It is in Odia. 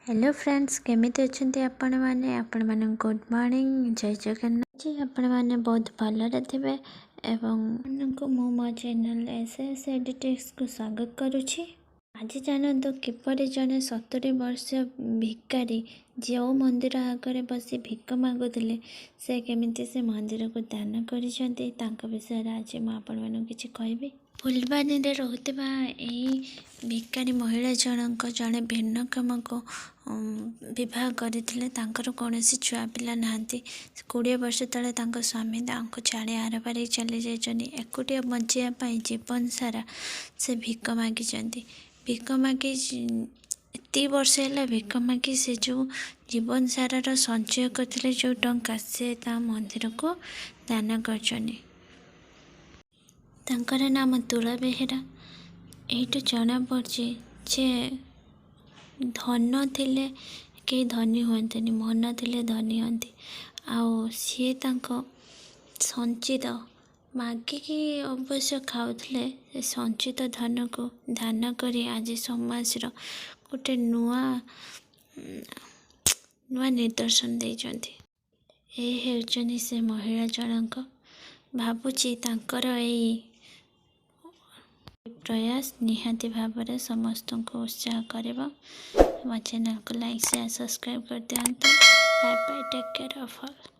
ହ୍ୟାଲୋ ଫ୍ରେଣ୍ଡସ୍, କେମିତି ଅଛନ୍ତି ଆପଣମାନେ? ଆପଣମାନଙ୍କୁ ଗୁଡ଼୍ ମର୍ଣ୍ଣିଂ, ଜୟ ଜଗନ୍ନାଥ। ଆଜି ଆପଣମାନେ ବହୁତ ଭଲରେ ଥିବେ ଏବଂ ଆପଣଙ୍କୁ ମୁଁ ମୋ ଚ୍ୟାନେଲ୍ ଏସ୍ ଏସ୍ ଏଡିଟିକ୍ସକୁ ସ୍ୱାଗତ କରୁଛି। ଆଜି ଜାଣନ୍ତୁ କିପରି ଜଣେ 70 ବର୍ଷୀୟ ଭିକାରୀ, ଯେଉଁ ମନ୍ଦିର ଆଗରେ ବସି ଭିକ ମାଗୁଥିଲେ, ସେ କେମିତି ସେ ମନ୍ଦିରକୁ ଦାନ କରିଛନ୍ତି, ତାଙ୍କ ବିଷୟରେ ଆଜି ମୁଁ ଆପଣମାନଙ୍କୁ କିଛି କହିବି। ଫୁଲବାଣୀରେ ରହୁଥିବା ଏହି ଭିକାରୀ ମହିଳା ଜଣଙ୍କ ଜଣେ ଭିନ୍ନକ୍ଷମକୁ ବିବାହ କରିଥିଲେ। ତାଙ୍କର କୌଣସି ଛୁଆ ପିଲା ନାହାନ୍ତି। 20 ବର୍ଷ ତଳେ ତାଙ୍କ ସ୍ୱାମୀ ତାଙ୍କୁ ଛାଡ଼ି ଆରପାରିକି ଚାଲି ଯାଇଛନ୍ତି। ଏକୁଟିଆ ବଞ୍ଚିବା ପାଇଁ ଜୀବନ ସାରା ସେ ଭିକ ମାଗିଛନ୍ତି। ଭିକ ମାଗି ଏତିକି ବର୍ଷ ହେଲା, ଭିକ ମାଗି ସେ ଯେଉଁ ଜୀବନ ସାରାର ସଞ୍ଚୟ କରିଥିଲେ ଯେଉଁ ଟଙ୍କା, ସେ ତା ମନ୍ଦିରକୁ ଦାନ କରିଛନ୍ତି। ତାଙ୍କର ନାମ ତୁଳା ବେହେରା। ଏଇଠୁ ଜଣାପଡ଼ୁଛି ଯେ ଧନ ଥିଲେ କେହି ଧନୀ ହୁଅନ୍ତିନି, ମନ ଥିଲେ ଧନୀ ହୁଅନ୍ତି। ଆଉ ସିଏ ତାଙ୍କ ସଞ୍ଚିତ, ମାଗିକି ଅବଶ୍ୟ ଖାଉଥିଲେ, ସେ ସଞ୍ଚିତ ଧନକୁ ଦାନ କରି ଆଜି ସମାଜର ଗୋଟେ ନୂଆ ନୂଆ ନିଦର୍ଶନ ଦେଇଛନ୍ତି। ଏ ହେଉଛନ୍ତି ସେ ମହିଳା ଜଣଙ୍କ। ଭାବୁଛି ତାଙ୍କର ଏଇ ପ୍ରୟାସ ନିହାତି ଭାବରେ ସମସ୍ତଙ୍କୁ ଉତ୍ସାହ କରିବ। ମୋ ଚ୍ୟାନେଲକୁ ଲାଇକ୍, ସେୟାର, ସବସ୍କ୍ରାଇବ୍ କରିଦିଅନ୍ତୁ। Bye bye, take care of all.